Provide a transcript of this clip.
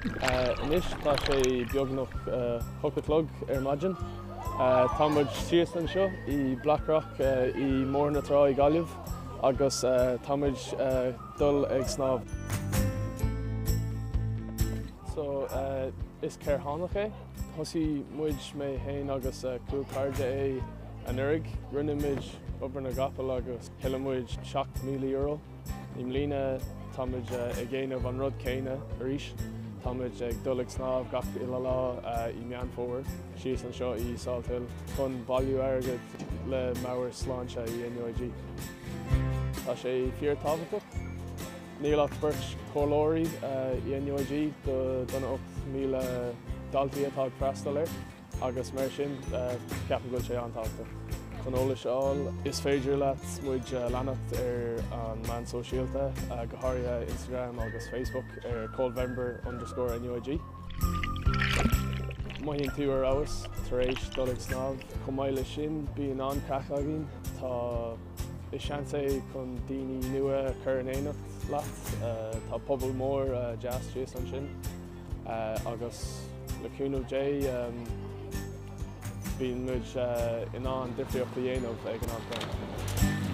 Anois tá sé beagnach 8 a chlog ar maidin. Tá muid síos anseo i Blackrock i mBóthar na Trá i Gaillimh agus tá muid dul ag snámh. So is cearthánach é. Thosaigh muid, mé féin agus cúig cairde é anuraidh. Rinne muid obair na gcapall agus thuill muid €7,000. I mbliana tá muid ag déanamh an rud céanna arís. Tá muid ag dul ag snámh gach uile lá i Meán Fómhair síos anseo i Salthill chun bailiú airgead le meabhairshláinte i NUIG. Tá sé fíor tábhachtach. Níl ach beirt chomhairleoirí i NUIG do na 8,000 daltaí atá ag freastal air. Agus mar sin, ceapaim go bhfuil sé an-tábhachtach. Chun eolais a fháil, is féidir leat muid a leanacht ar an meán sóisialta, go háirithe Instagram agus Facebook ar coldvember underscore NUIG. Mothaíonn tú ar fheabhas tar éis dul ag snámh. Chomh maith leis sin, bíonn an-chraic againn. Tá, is seans é chun daoine nua a chur in éineacht leat. Tá pobal mór deas síos ansin. Agus le cúnamh Dé bíonn muid in ann difríocht a dhéanamh ag an am céanna.